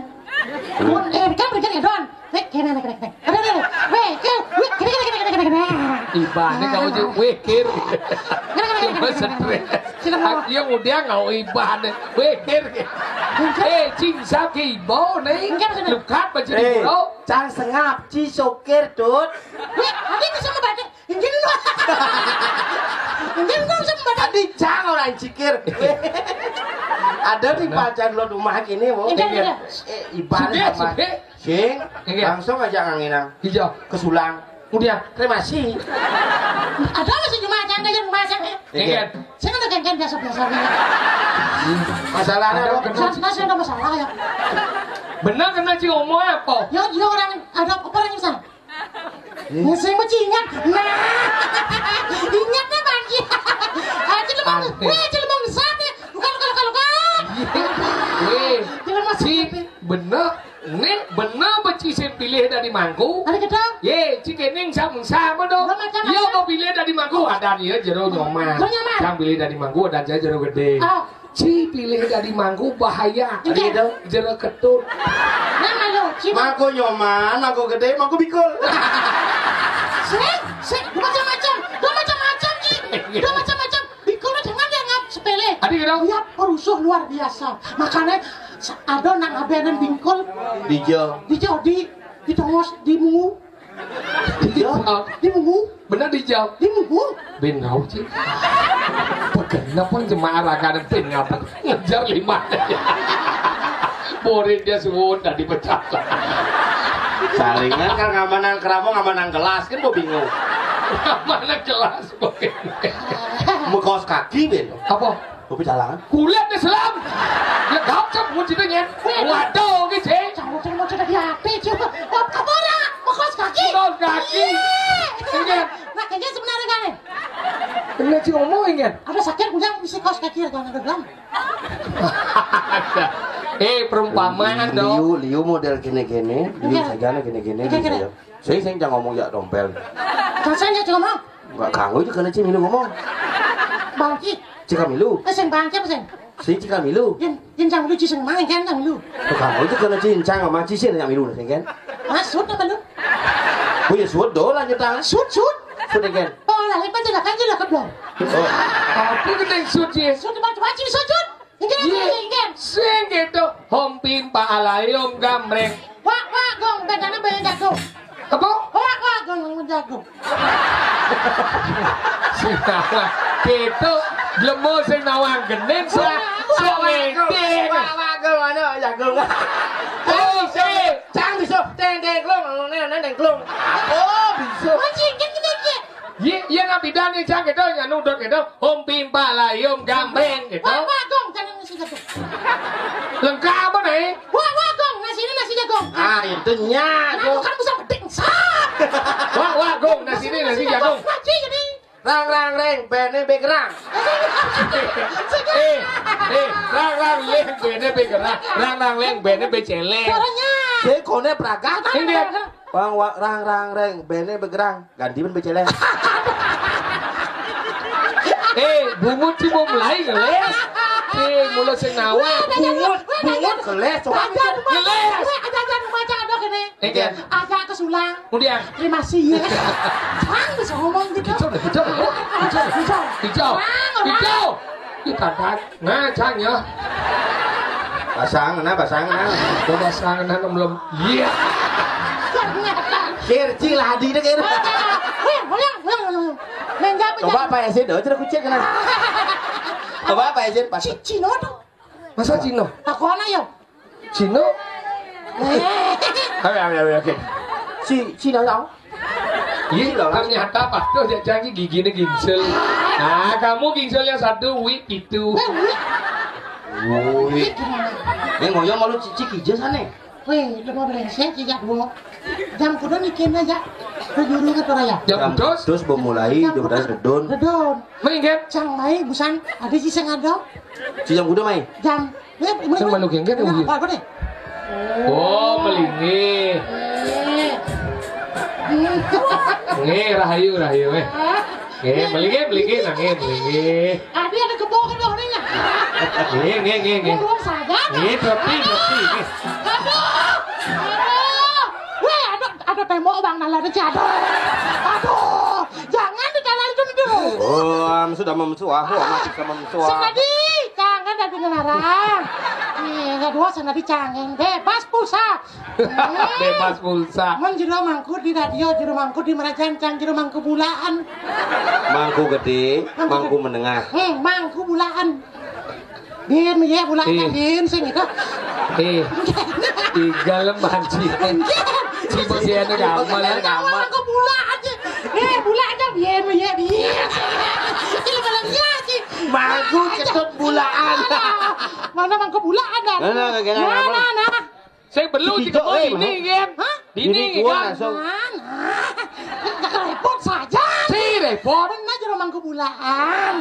Wih. Eh, kan beringkit gadon. Weh, kene, kene, kene. Aduh, aduh, aduh. Weh, ke, weh, kene, kene, kene, kene, kene. Ibane kau je, weh, kir. Kene, kene, kene, kene, kene. Stres. Sila mau. Yang udah kau ibane, weh, kir. Eh, cing saki ibo nih. Enggak, maksudnya. Lukat baju di. Eh, bro. Cang sengap, ci sokir, Tut. Weh, ada bisa ngebaca. Injil lu. Injil lu sama badan. Tadi cang orang cikir. Ada di pacar lo rumah gini, Bu. Injil, injil. Eh, ibarat suge, apa? Suge. Sing, iya. Langsung aja nganginang. Hijau. Kesulang. Udah. Kremasi. Ada masih cuma aja, ada yang masak ya. Iya. Saya kan kan biasa-biasa. Masalahnya ada apa? Saya, saya ada masalah ya. Benar kena cium apa? Ya, ya orang ada apa orang yang salah? Sing mesti ingat. Nah. Ingat nih, Bang. Aja lu mau, weh, aja lu mau ngesat nih. Bukan, bukan, bukan, bukan. Weh, ci bener, nih bener beci sing pilih dari mangku. Ada kita. Ye, ci kening sama sama dong. Iya, mau pilih dari mangku. Ada nih ya, jero nyoman. Jero nyoman. Yang pilih dari mangku, ada aja jero gede. Oh. Ci pilih dari mangku bahaya. Iya. Gitu. Jero ketut. Nah, malu. Ci mangku nyoman, mangku gede, mangku bikul. Sing, sing, dua macam-macam. Dua macam-macam, Ci. Dua macam-macam. Bikul jangan dianggap sepele. Adi gitu. Lihat perusuh luar biasa. Makanya ada nang abenan bingkul. Dijo. Dijo, di, di tongos, di mungu. Dijawab. Di mungu. Bener dijawab. Di mungu. Ben ngau, Ci. Pegel pun jemaah raga ben ngapa? Ngejar lima. Murid dia suwun tadi pecah. Saringan kan ngamanang keramo, ngamanang kelas, kan gua bingung. Mana kelas, boy? Mekaos kaki, Ben. Apa? Kopi calangan. Kulit Islam. Legap cep mun situ nyet. Waduh, gitu. Cang, cang, cang, di hati, cang. Apa ora? Mekaos kaki. Mekaos kaki. Iya. Iya. Nah, kayaknya sebenarnya kan nih. Kena ci ngomong, ingat. Ada sakit punya mesti kaos kaki ya, jangan ada bilang. Eh, perumpamaan dong. Liu, liu model gini-gini, liu saja gini-gini. Saya sing jangan ngomong ya dompel. Kasanya cuma. Enggak kanggo juga nanti milu ngomong. Bangki. Cika milu. Eh, sing bangki apa sing? Si cika milu. Yen, yen cang milu ciseng main kan cang milu. Tuh kanggo juga nanti cang sama cisin yang milu nih kan. Maksud apa lu? Oh ya sudah lanjut tangan. Sud, sud. Sudah kan. Oh, lah lepas jelas kan jelas keblong. Oh. Apa kita yang sud ya? Sud macam-macam sud, sud. Inggih, inggih, inggih. Sing gitu, hom pimpa alayum gamreng. Wak, wak, gong, bedana beda jago. Apa? Wak, wak, gong, jago. Gitu, lemo sing nawang gending, sok, sok ngeting. Wak, wak, gong, mana jago. Oh, eh. Cang bisa, teng, teng, klung, neng, neng, teng, klung. Oh, bisa. Mancing, kan gede, gede. Ye, ye, nak bidan ni, cang gitu, yang nudut gitu. Hom pimpa layum gamreng gitu. Wah, wah, gong, jangan nasi jagung. Lengkap apa nih? Wah, wah, gong, nasi ini nasi jagung. Ah, itu nya, nah, gong. Bukan bisa petik, sap. Wah, wah, gong, nasi ini nasi jagung. Nasi ini. Rang rang reng, bene begerang. Eh, eh, rang rang leng, bene begerang. Rang rang leng, bene becéléng. Suaranya. Sing koné pragat. Sing dia. Wang wa-, rang rang reng, bene begerang. Ganti men becéléng. Eh, bungut sing mau mulai ngelés. Eh, mula sing nawar. Bungut, bungut ngelés, coba. Ajar, ngelés. Ajar, ajar, maca ada kéné. Oke. Aja kesulang. Kemudian. Terima kasih ya. Cang bisa ngomong gitu. Kicau deh, kicau. Kicau. Kicau. Kicau. Cang, orang. Kicau. Ih, kadat. Nah, Cang ya. Pasang, nah, pasang, nah. Coba pasang, nah, belum. Iya. Ternyata. Kirci lah, di deh, kira. Wih, boyang, boyang, boyang. Main jawab, coba jawab. Pak Yasin, oh, cerita kucing, nah. Coba Pak Yasin, pas. Ci-, Cino tuh. Masa Cino? Aku anak ya. Cino? Eh. Ayo, ayo, ayo, oke. Si, si Nayang. Iya, ternyata Pak Doh ya, jangan giginya gingsel. Nah, kamu gingselnya satu, wi itu. Eh, wi. Wi. Ini ngoyo malu cicik aja sana. Wih, itu mau brengsek, cicak dua. Jam kudu mikirnya aja. Kejurungan tuh raya. Jam terus? Terus mau mulai, jam udah beres redon. Redon. Main kan? Cang mai, busan, ada sih sing ada. Si jam kudu mai? Jam. Sing malu gengget, apa deh? Oh, melingi. Eh. Nggih, rahayu, rahayu, eh. Nggih, melingi, melingi, nanging, melingi. Adi ada kebo kan orangnya. Nggih, nggih, nggih, nggih. Belum sadar. Nggih, tapi, tapi, nggih. Aduh, aduh. Weh, aduh, aduh, tembok bang, nala ada jatuh. Aduh, jangan di dalam itu dulu. Oh, am, sudah memesuah, oh, am, sudah memesuah. Sekali, jangan ada ngelarang. Iya, kedua, senadi cangeng, bebas pulsa. Bebas pulsa. Mun jero mangku di radio, jero mangku di merajan, cang jero mangku bulaan. Mangku gedé, mangku, mangku menengah. Hmm, mangku bulaan. Din, ya, bulaan. Eh. Din, sing itu. Eh. Tinggal lemah, Ci. Ci, bagiannya gampang, ya. Mangku bulaan, Ci. Eh, bulaan, Ci. Din, ya, Din. Ini malam ya, Ci. Mangku ketut bulaan. Mana mangku bulaan, dah? Nah, nah, nah, nah, nah, nah. Sing perlu dikepok eh, dini, Gem. Hah? Dini, dini kuat, Gem. Langsung. Mana? Repot saja. Si repot. Pernah jero mangku bulaan.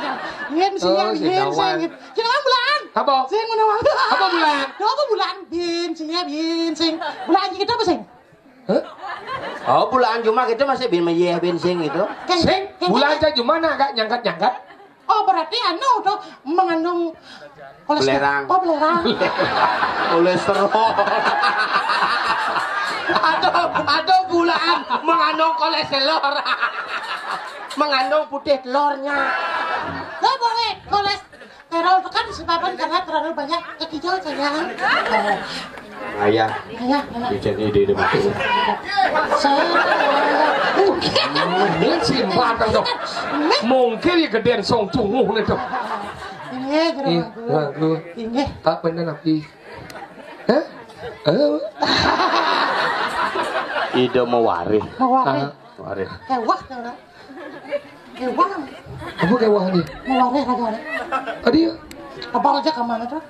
Gem, oh, sing, si Gem, Dawan. Sing. Jenengan bulaan. Apa? Sing mana mangku? Apa bulaan? Apa bulaan? Bin, sing ya, bin, sing. Bulaan kita apa, sing? Hah? Oh, bulaan cuma kita masih bin meyeh, bin sing gitu. Sing, bulaan aja cuma nak agak nyangkat-nyangkat. Oh, berarti anu tuh mengandung koleste-, belerang. Oh, belerang. Kolesterol. Aduh, aduh, bulaan mengandung kolesterol. Mengandung putih telurnya. Lah, boleh kolesterol itu kan disebabkan karena terlalu banyak kekicauan, sayang. Ayah. Ayah, ayah. Ijazah ide-ide mati. Saya. Mungkin. Mungkin simpatan dong. Mungkin ya gedéan song cunguh nih dong. Ini, eh, jero mangku. Mangku. Ini. Tak bener, Abi. Hah? Eh? Ide mewarih. Mewarih. Ah. Mewarih. Kewah, kewah. Iwang. Apa kewah nih? Mewareh ragane. Tadi ya? Apa aja ke mana tuh?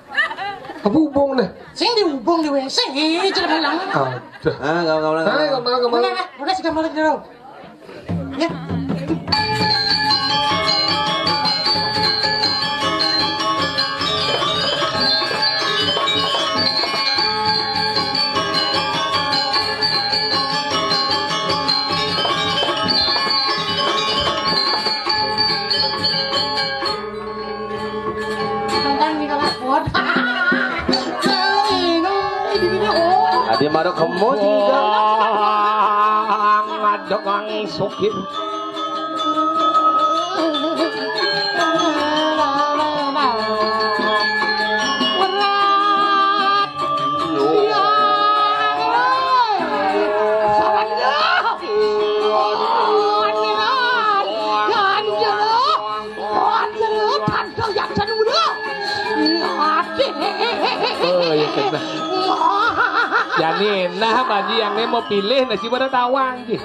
Apa hubung nih? Sing dihubung di W C, eh, jangan bilang. Aduh. Ah, kamu, kamu, kamu. Ah, kamu, kamu. Udah, udah, udah, sudah balik dulu. Ya. Ade mara kemo tinggal. Ngadeg ang sukir. Werat. Ya. Salah. Ganjel. Ganjel. Tanda yang janu. Aduh. Oh, iya, kena. Jani nah, Pak Haji, yang mau pilih, nasi pada tawang, Ji.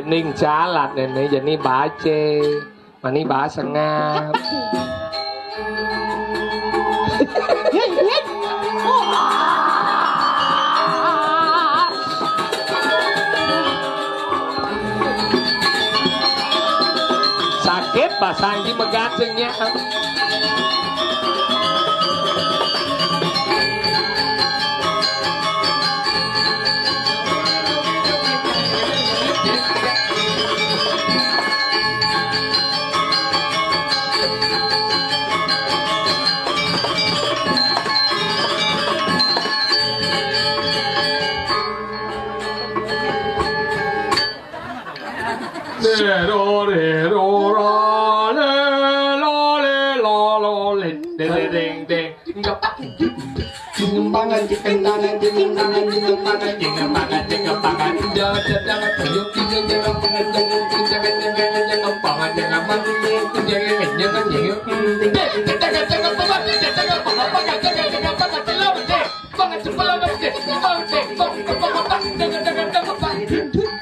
Ning jalan nenek jadi bace. Mani bahasa ngap. Sakit bahasa anjing megacengnya.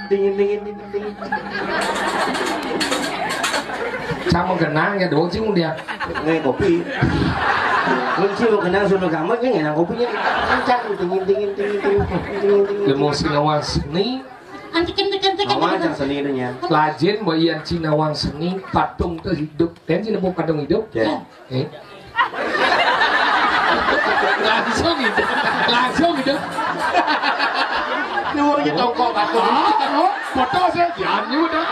Dingin, dingin, dingin, dingin. Sama genang ya dong sih dia. Nih kopi. Mun sih mau kenal suruh kamu nih ngenang kopinya. Kencang, dingin, dingin, dingin, dingin, dingin, dingin. Lemo sinawas nih. Antikin, antikin, antikin. Mama cang seni itu nya. Lajin boyan Cina wang seni patung tuh hidup. Dan sini mau patung hidup. Ya. Eh. Langsung hidup. Langsung hidup. Nyuwun ki tongkok patung. Ah, oh, foto saya jangan nyuwun dah.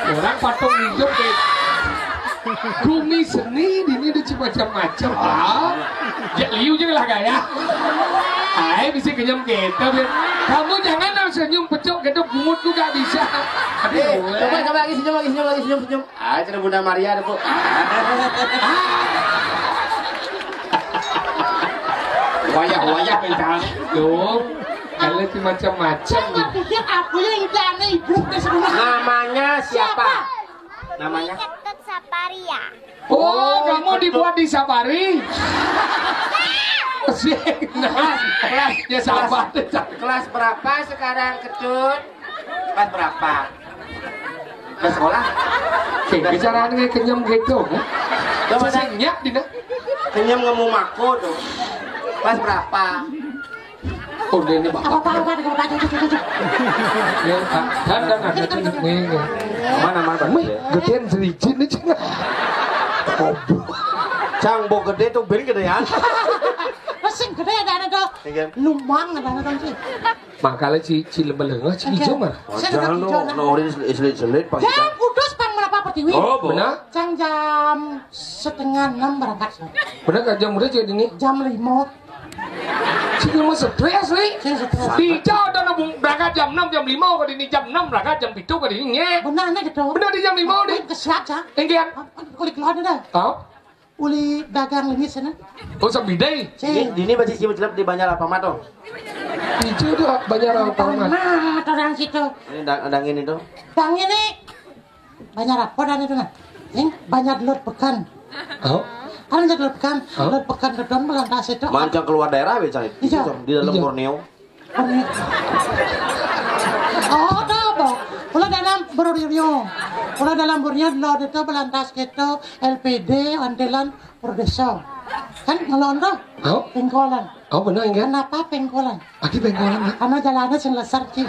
Orang patung hidup deh. Gumi seni di ini ada macam-macam. Ah, ya liu juga lah gaya. Ay, bisa kenyam kita, Bin. Kamu jangan senyum pecok gitu, bungut juga bisa. Aduh, eh, coba, coba lagi senyum, lagi senyum, lagi senyum, senyum. Ah, cerita Bunda Maria ada, Bu. Wayah-wayah pencang. Tuh, kalau itu macam-macam. Saya pikir aku yang itu aneh ibu ke semua. Namanya siapa? Namanya? Captain Saparia. Oh, kamu dibuat di Sapari? Sih, nah, kelas, ya sabar. Kelas berapa sekarang, Ketut? Kelas berapa? Kelas sekolah? Oke, bicara ini kenyem gitu, ya? Coba, Sing nyap, Dina. Kenyem ngemu mako tuh. Kelas berapa? Oh, ini bapak. Apa, apa, apa, apa, apa, apa, apa. Ya, Pak. Dan, dan ada di ini. Mana, mana, Pak? Wih, gedean serijin ini, Cing. Kobo. Cang, bo gede tuh, ben gedean. Sing gede ada, ada tuh. Iya. Lumang ada, ada tuh, sih. Makanya si, si lebelengah, si hijau mana? Jangan dong, no, no, ini selit-selit, Pak. Jam kudus pang menapa pertiwi? Oh, benar. Cang jam setengah enam berangkat. Benar kan jam udah jadi ini? Jam lima. Si lima stres, Li. Saya stres. Dijauh dan nabung berangkat jam enam, jam lima, kalau di ini jam enam berangkat, jam tujuh kalau di ini, nge. Benar, nih, gitu. Benar di jam lima, di. Kesiat, Cang. Enggian. Kulit keluar dah. Tahu? Uli dagang lengit sana. Oh, sabidai. Ini, ini masih cium celep di Banjar apa, Mat, dong? Itu tuh Banjar apa, Mat? Mat orang situ. Ini da-, daging itu. Daging ini Banjar apa dan itu, nah? Ini Banjar Dulur Pekan. Oh. Kan Banjar Dulur Pekan. Oh. Dulur Pekan Redon Belantas itu. Mancang keluar daerah, be, Cai. Iya. Di dalam, iya, Borneo. Oh, ada apa? Kalau dalam Borneo. Kalau dalam Borneo, lo itu Belantas gitu, L P D, Andalan, Purdeso. Kan ngelon tuh? Oh? Pengkolan. Oh, benar, enggak? Kenapa Pengkolan? Lagi Pengkolan, ya? Karena jalannya sing lesar, Ci.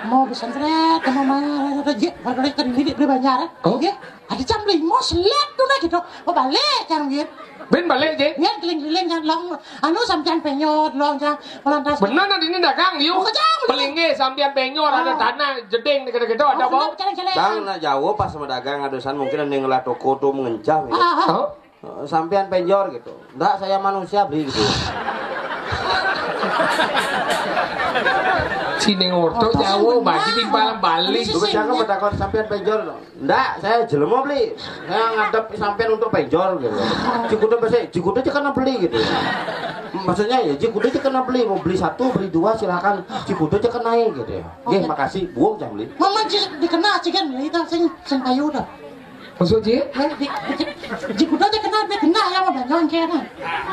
Mau pesantren, mau mana, ada, Ji. Baru ke ini di Banjar. Oh? Iya. Ada jam lima, selet tuh, nah, gitu. Mau balik, kan, gitu. Ben balik, Ji? Iya, keliling-keliling, kan, long. Anu, sampean penyot, long, kan. Lantas. Benar, nah, ini dagang, yuk. Oh, kejam, bener. Pelinggih, sampean penyor, ada tanah, jeding, gitu-gitu, ada, Bang? Bang, nah, jauh pas sama dagang, adusan mungkin ada yang ngelah toko tuh mengencah, gitu. Ah, ah. Oh? Eh, sampean penjor gitu. Ndak, saya manusia, beli gitu. Sini ngorto jauh, bagi timpal balik. Coba jangan bertakon sampean penjor dong. Ndak, saya jelema beli. Saya ngadep sampean untuk penjor gitu. Cikuda pasti, Cikuda aja kena beli gitu. Maksudnya ya, Cikuda aja kena beli. Mau beli satu, beli dua, silakan. Cikuda aja kena gitu ya. Nggih, makasih. Buang jam beli. Mama, Ci, dikena, Ci, kan, itu sing, sing payu dah. Maksud, Ji? Nah, di, di, di kuda aja kena, dia kena ya mau belanja kena.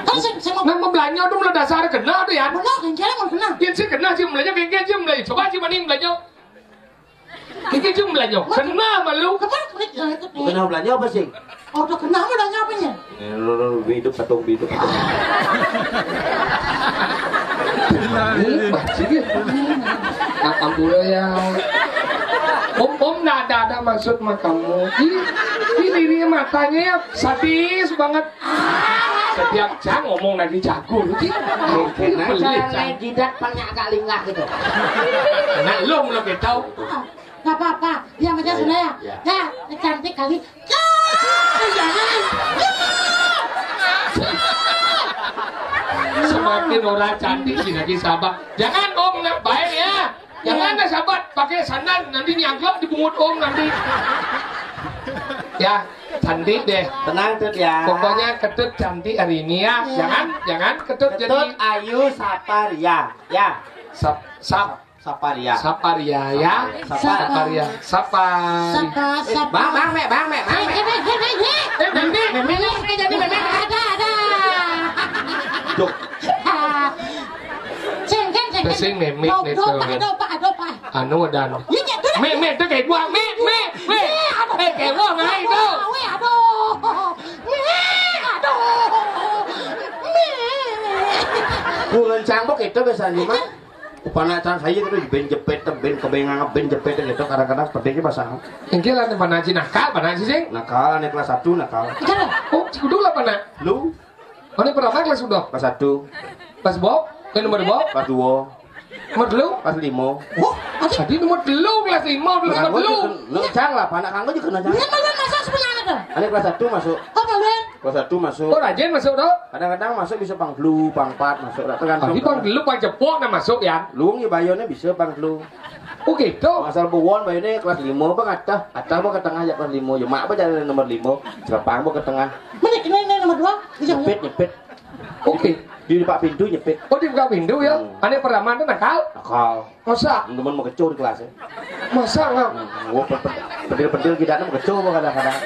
Kan sing, sing mau. Nah, mau belanja dong, lo dasar kena tuh ya. Benar, kan kena mau kena. Dia sih kena sih, belanja kengke sih, belanja. Coba sih, mending belanja. Iki jumlahnya. Kena malu. Kapan kulit ya itu nih? Kena belanja apa sih? Oh, udah kena belanja apanya? Eh, lu, lu, lu, hidup patung, hidup patung. Ini masih dia. Makan pula ya. Om, om, nggak ada, ada maksud sama kamu. Ini, ini diri matanya ya sadis banget. Setiap cang ngomong lagi jago. Ini pelit, Cang. Jidat banyak kali nggak gitu. Nah, lo belum tahu. Nggak apa-apa, diam aja sana ya. Ya, cantik kali. Ya, jangan. Semakin orang cantik sih lagi sabar. Jangan om, nak baik ya. Jangan nak sabar, pakai sandal nanti nyangkut di bungut om nanti. Ya, cantik deh. Tenang Tut ya. Pokoknya Ketut cantik hari ini ya. Ya. Jangan, jangan Ketut jadi Ketut Ayu Saparia ya. Sap, sap, Saparia. Saparia ya. Saparia. Sapari. Sapa, sapa. Bang, bang, mek, bang, mek, bang, mek. Eh, eh, eh, eh, eh. Eh, Meme, Meme, Meme, jadi Meme. Ada, ada. Duh. Sing, sing, sing, sing. Pesing Meme nih tuh. Aduh, Pak, aduh, Pak. Anu dan. Iya, iya, tuh. Meme tuh kayak gua, Meme, Meme. Iya, aduh. Eh, kayak gua ngai tuh. Aduh, aduh. Meme, aduh. Meme. Bulan cangkok itu biasanya mah. Panak cang saya gitu, ben jepit, ben kebengang, ben jepit gitu, kadang-kadang pedenya basah. Inggih lah, panak cing nakal, panak cing sing. Nakal, anak kelas satu nakal. Nakal? Oh, cik kudu lah panak. Lu? Mana pertama kelas sudah? Kelas satu. Kelas bawah? Eh, nomor bawah? Kelas dua. Nomor telu? Kelas lima. Oh, tadi nomor telu, kelas lima, nomor telu. Lu cang lah, panak kanggo juga nanya. Iya, kan masuk sebenarnya tuh. Anak kelas satu masuk. Oh, Pak Luen. Kelas satu masuk. Oh, rajin masuk tuh. Kadang-kadang masuk bisa pang telu, pang empat masuk. Tergantung. Tadi pang telu, pang cepok nah masuk ya. Luung ya bayarnya bisa pang telu. Oh gitu. Asal buwon bayarnya kelas lima bang atah, atah bang ke tengah ya kelas lima. Ya mak bang jalan nomor lima, serapang bang ke tengah. Mana ini, ini nomor dua? Bisa. Nyepit, nyepit. Oke. Di buka pintu nyepit. Oh, dibuka pintu ya. Hmm. Anak pertama itu nakal. Nakal. Masa? Teman mau kecoh di kelas ya. Masa nggak? Hmm, gua pe-, pe-, pedil-pedil kita mau kecoh bang kadang-kadang.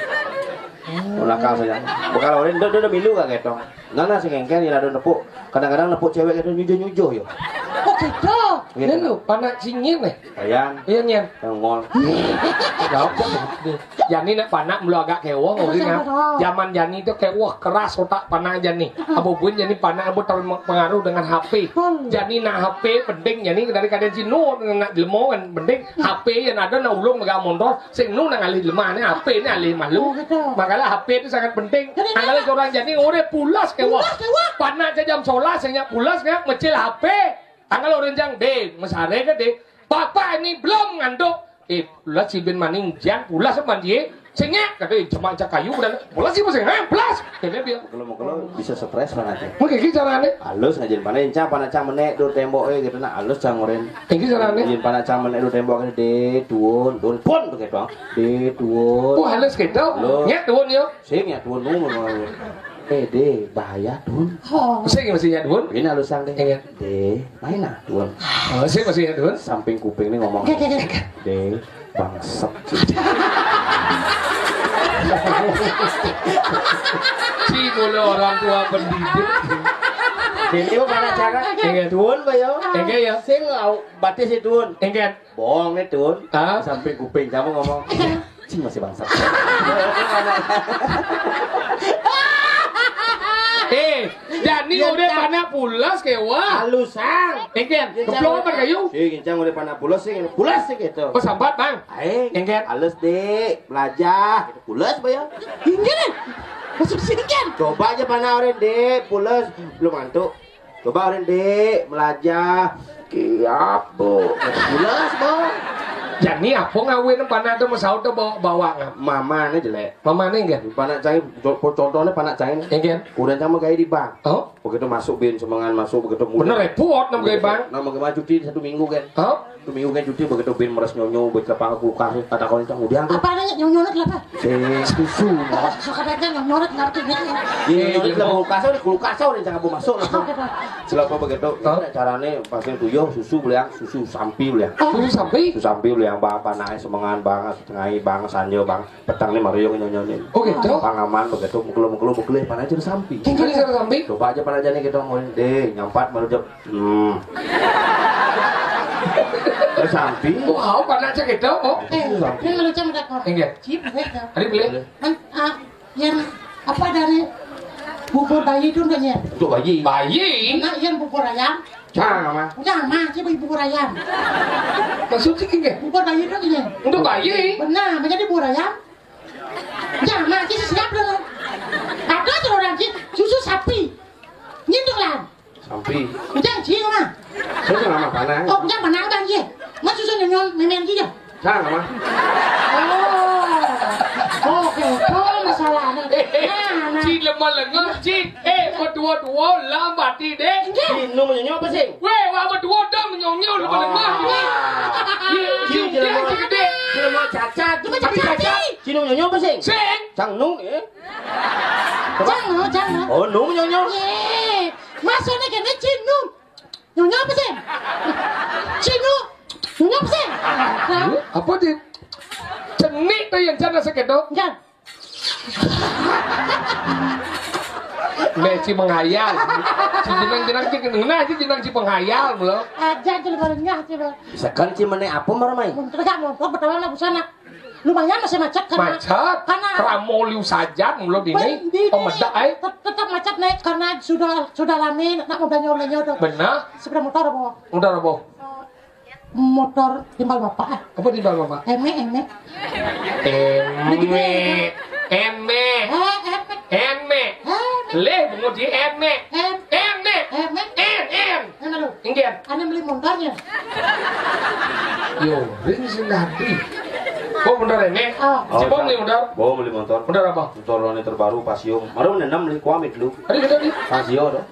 Nakal saya. Bakal orang itu udah milu gak gitu. Nah, nah, sing engkel ya ada nepuk. Kadang-kadang nepuk cewek gitu nyujuh-nyujuh yo. Oh gitu. Iya. Ini lu panak cingin nih. Ayan. Iya nyen. Ngol. Jawab deh. Jani nak panak mulu agak kewoh, oh, orang siapa nak. Tahu? Zaman Jani itu kewoh keras otak panak Jani. Apa pun Jani panak apa terpengaruh dengan H P. Hmm. Jani nak H P penting Jani dari kadang Cino nak jelema kan penting. H P yang ada nak ulung megang motor, sing nu nak alih jelema ni H P ni alih malu. Oh, gitu. Makanya H P itu sangat penting. Jadi, makanya orang Jani orang pulas kewoh. Pulas kewoh. Panak aja jam sebelas, sing pulas nggak mecil H P. Tanggal orang jang deh, mesare ke deh. Bapak ini belum ngantuk. Eh, pulas si bin maning jang pulas sama dia. Sengak kata eh, jemaah cak kayu udah pulas sih masih eh pulas. Kata dia. Kalau mau kalau bisa stres mana aja. Mungkin gitu caranya. Halus ngajarin mana encang panak cang menek dur tembok eh gitu nah halus cang oren. Ini caranya. Ngajarin panak cang menek dur tembok eh deh tuun tuun pun begitu ah. Deh tuun. Oh halus gitu. Halus. Nyak tuun yo. Sing ya tuun nu mau. Eh deh bahaya tuun. Oh. Sing masih nyak tuun. Ini halus sang deh. Iya. Deh. Main lah, Dun. Oh, sih masih ya, Dun. Samping kuping nih ngomong. Gak, gak, gak. Deh, bangsat. Si mulu orang tua pendidik. Ini mana cara? Enggak. Dun, bayo. Enggak ya. Sing au batis si Dun. Enggak. Bohong nih, Dun. Ah? Samping kuping kamu ngomong. Cing masih bangsat. Eh, Jani udah panak pulas kewa. Halusan. Engken, keplok apa kayu? Si Gincang udah panak pulas sih, pulas sih gitu. Oh, sambat, Bang. Aing. Engken. Halus, Dek. Belajar. Gitu. Pulas, Bang, ya. Engken. Masuk sini, kan? Coba aja panak orang, Dek. Pulas. Belum ngantuk. Coba orang, Dek. Belajar. Kiap, Bu. Pulas, Bang. Jani apa ngawin panak tuh, mau saut tuh bawa, bawa ngap? Mamane jelek. Mamane enggak? Panak cai, co-, contohnya panak cai. Engken. Udah sama gaya di bank. Oh? Begitu masuk bin semangan masuk begitu mulai. Bener repot nama gaya bank. Nama gaya cuti satu minggu kan. Oh? Satu minggu kan cuti begitu bin meres nyonyo begitu apa kulkas kata kau itu udah tuh. Apa nanya nyonyo kenapa? Eh, susu. Suka aja nyonyo ngerti gitu. Iya, nyonyo lah kulkas udah kulkas udah jangan mau masuk lah. Oke, Pak. Celapa begitu. Hah? Caranya pasti tuyuh susu beliang susu sampi beliang. Oh. Susu sampi? Susu sampi beliang bang panai semangan bang ngai bang sanjo bang. Petang nih Mario nyonyo nih. Oh gitu. Pangaman begitu mukul mukul mukul panak aja sampi. Mungkin bisa sampi. Coba aja panak aja nih kita mau deh nyampat baru jawab. Hmm. Lah sampi. Oh, hau panak cek itu, oh. Eh, sampi. Ini lucu mendak kok. Inggih. Cip, weh, ya. Ari beli? Kan, ah, yang apa dari bubur bayi itu enggak ya? Untuk bayi. Bayi? Nah, yang bubur ayam. Sama. Sama, sih bubur ayam. Maksud sih inggih? Bubur bayi itu inggih. Untuk bayi? Benar, menjadi bubur ayam. Sama, sih siap dulu. Ada tuh orang sih, susu sapi. Nyentuh lah. Sampi. Udah, sih, mah. Saya nggak makan, ah. Oh, udah, mana udah, sih? Mas susu nyonyon, memen gitu. Nah, mah. Oh. Oke, itu masalahnya. Nah, nah. Ci lemah lengah, Ci. Eh, berdua-dua lah mati deh. Inggih. Ci nu menyonyo apa sih? Weh, wah berdua dah menyonyo lemah lengah. Wah. Ci, ci, ci, ci, ci, ci, ci, ci, ci, cacat. Cuma cacat, cacat. Ci. Ci nu menyonyo apa sih? Sing. Cang nu, eh? Cang nu, cang nu. Oh, nu menyonyo. Ye. Maksudnya gini, ci nu. Nyonya apa sih? Cino. Nyonya apa sih? Apa di cenik tuh yang jana sekedo? Enggak. Meci menghayal. Si jenang-jenang cik ngena aja jenang si penghayal belum. Aja aja lu baru nyah sih, Bang. Sekarang cimene apa marmai? Mun tegak mau pertama lah busana. Lumayan masih macet karena, macet, karena ramo liu sajan mulo dini, di, di, pemedak, eh. Tet-, tetap macet, Nek, karena sudah, sudah rame, nak mau belanja-belanja tuh. Benar. Sepeda motor, Bo. Motor apa? Eh, motor timbal bapak, eh. Apa timbal bapak? Eme, eme. Eme. Eme. Eh, eme. Eme. Eme. Leh, bungut di eme. Em. Eme. Eme. Em, em. Eme lu. Inggih. Ane beli motornya. Yo, ring sing dadi. Oh, bener ini. Oh. Si Bom nih, bener. Bom beli motor. Bener apa? Motor ini terbaru, Pasio. Baru nenem beli kuamit lu. Tadi kita di Pasio tuh.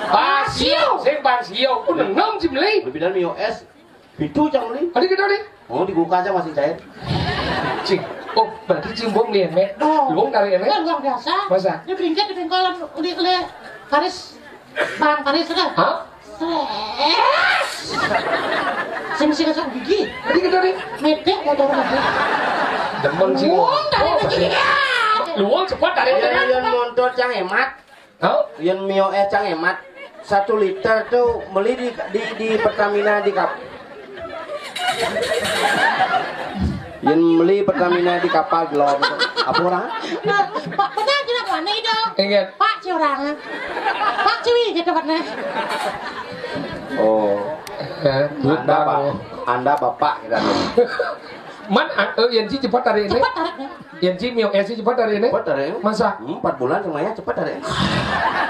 Pasio, sing Pasio. Ku nenem si beli. Lebih dari Mio S. Pitu cang beli. Tadi kita di. Oh, dibuka aja masih cair. Cing. Oh, berarti Cing Bom nih, Mek. Oh. Luang dari Mek. Kan luar biasa. Masa? Dia bingkit di pingkalan, di, di garis. Bang, tadi sudah. Hah? Stres. Sing sing masuk gigi. Tadi kita di. Medek motor tadi. Demen sih. Wong dari Oh, gigi. Luang cepat dari Ya, Mek. Yang motor cang hemat. Hah? Yang Mio S cang hemat. Satu liter tuh beli di, di, di Pertamina di kap. Yang beli Pertamina di kapal gelom. Apa orang? Pak, benar tidak mana itu? Ingat. Pak Curang. Pak Cui gitu benar. Oh. Eh, Anda, Pak. Anda bapak kita tuh. Man, ah, eh, yang si cepat hari ini. Cepat tarik ya. Yang si Mio S si cepat hari ini. Cepat hari ini. Masa? Hmm, empat bulan semuanya cepat hari ini.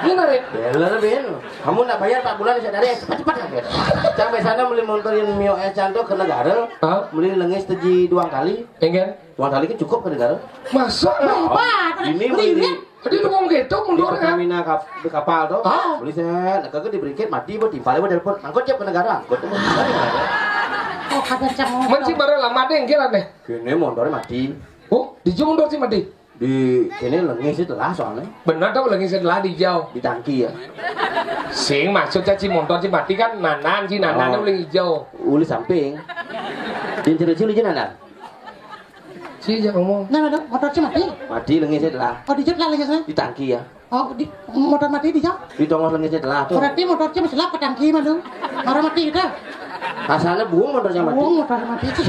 Ini hari. Bener, Ben. Kamu nak bayar empat bulan bisa dari cepat-cepat lah, Ben. Sampai sana beli motor yang Mio S cantik ke negara. Hah? Beli lengis teji dua kali. Enggak. Dua kali kan cukup ke negara. Masa? Hebat. Ini beli Tadi lu ngomong gitu, mundur kan? Pertamina kap-, di kapal tuh. Ah. Beli saya, nah, kagak diberikin mati, buat timpalnya buat telepon. Angkut tiap ke negara, angkut. Oh, kagak cang. Menci baru lama deh, gila deh. Kene motornya mati. Oh, di jung dong sih mati. Di sini lengis itu lah soalnya. Benar dong, lengis itu lah di jauh. Di tangki ya. Sing maksudnya si motor si mati kan nanan si nanan Oh. Uling hijau. Uli samping. Yang cerita sih lucu nanan. Si aja ngomong. Nah, ada motor si mati. Mati lengis itu lah. Oh, dijut lah lengis, eh? Di tangki ya. Oh, di motor mati di jauh. Di tongos lengis itu lah tuh. Berarti motor si masih lah ke tangki mah dong. Marah mati kita. Asalnya buang motornya mati. Buang motor mati sih.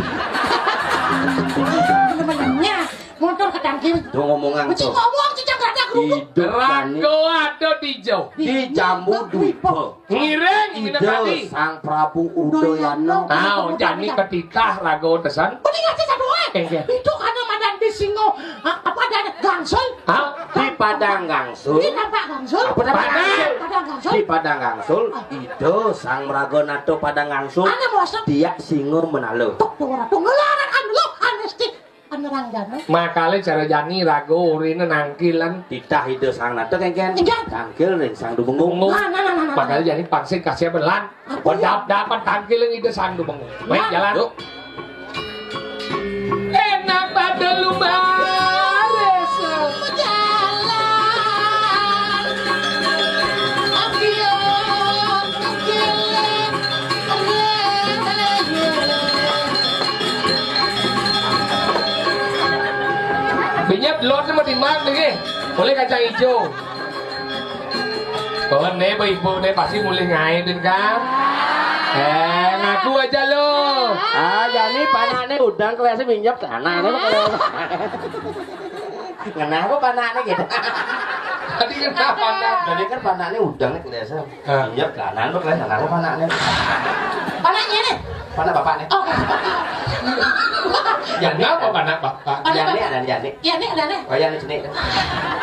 Bener-benernya motor ke tangki. Tuh ngomongan Mesti tuh. Ngomong si cang ada geruduk. Hidup Dani Rago ada di jauh. Di Jambu Dwipa. Ngiring Ida minakadi. Sang Prabu Udayana. Nah, jani ketitah raga tesan. Mending aja satu eh. Enggak. Itu karena madan di Singo, ah, apa ada Gangsul? Hah? Di Padang Gangsul. Di Tampak Gangsul. Apa Padang Gangsul? Padang Gangsul. Di Padang Gangsul, Ah. Ida Sang Mraga Nata Padang Gangsul. Ana mosok. Dia Singo Menalo. Tok tuh orang tuh ngelaran anu lo, anesti. Penerangan. Makale cara jani raga urine nangkilan. Titah Ida Sang Nata kengken. Iya. Tangkil ring Sang Dumenggung. Dumenggung. Nah, nah, nah, nah, nah. Makale jani pangsit kasih belan. Apa ya? Bedap-dapat tangkil ring Ida Sang Dumenggung. Baik, nah. Jalan. Yuk. Enak pada lumaris. Jalan. Ambil, ambil. Binyep lot ni mati mak ni. Boleh kacang hijau. Kawan ni ibu ni pasti mulih ngai din kan. Eh, ngaku aja lu. Ah, jani panakné udang, kelesé minjep tanah. Ngenah apa panakné gitu? Tadi kan panak. Tadi kan panakné udang nih kelesé. Ah. Minjep tanah, lu kelesé tanah apa panakné? Panaknya nih. Panak bapakné. Oh. Ya, kenapa panak bapak? Panak bapak. Ada, ya, nih. Oh, ya, nih, sini.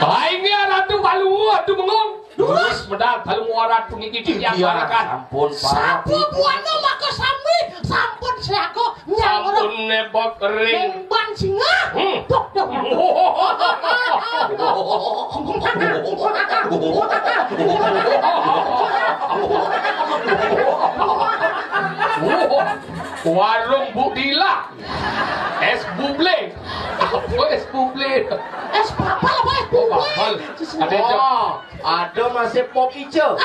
Baik, ya, Ratu Palu, Ratu Bengong. Durus. Medal Palu Muara, Tungi Gigi yang Iya, barakan. Sampun, Pak. Sampun, buana maka sami, sampun siaga nyangro. Sampun nebak ring. Memban singa. Hmm. Dok, dok, dok. Warung Bu Dila. Es buble. Apa es buble? Es papal apa es buble? Oh, papal. Ada, Cok. Oh. Ada masih pop ijo.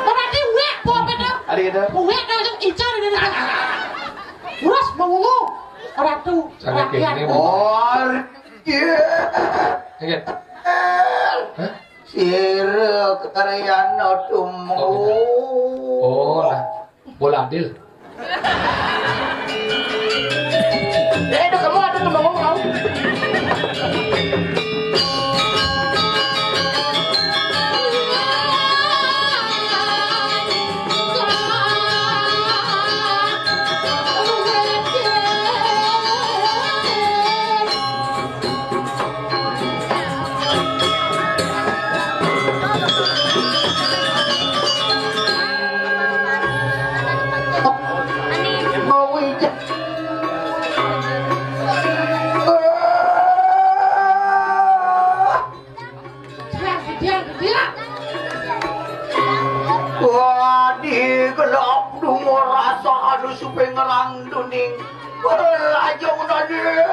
Berarti wek pop itu. Ada gitu. Wek kalau ijo ini. Terus mengungu ratu rakyat. Oh, iya. Ingat. Hah? Sira kekaryan tumu. Oh, gitu. Oh, lah. Bola adil. Eh, itu kamu ada tuh ngomong kamu. Wadi gelap dungo rasa anu supaya ngerang duning. Raja udah deh.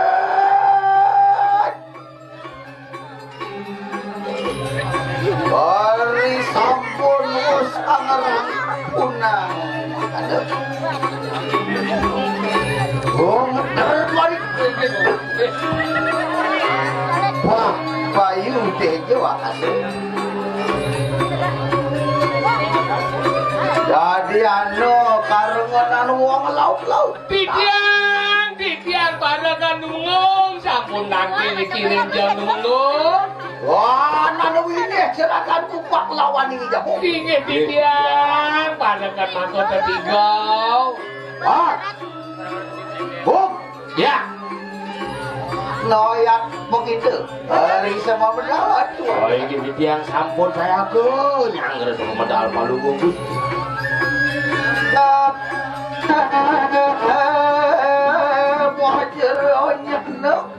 Ari sampun wus angerang punang. Aduh. Oh, ngeter mari. Wah, payu tejo akase. Dadi anu karengan anu wong laut-laut. Titiang, titiang, parekan nunggung, sampun nangkil kirim jam nunggung. Wah, nanu ini silakan kupak lawan ini jamu. Inggih titiang, parekan mangko tetiga. Wah. Buk. Ya. Noyak begitu. Hari sama menawar tuh. Oh, ini titiang sampun saya ke nyangger sama medal palu gugus. Nah, muhajir onyek no.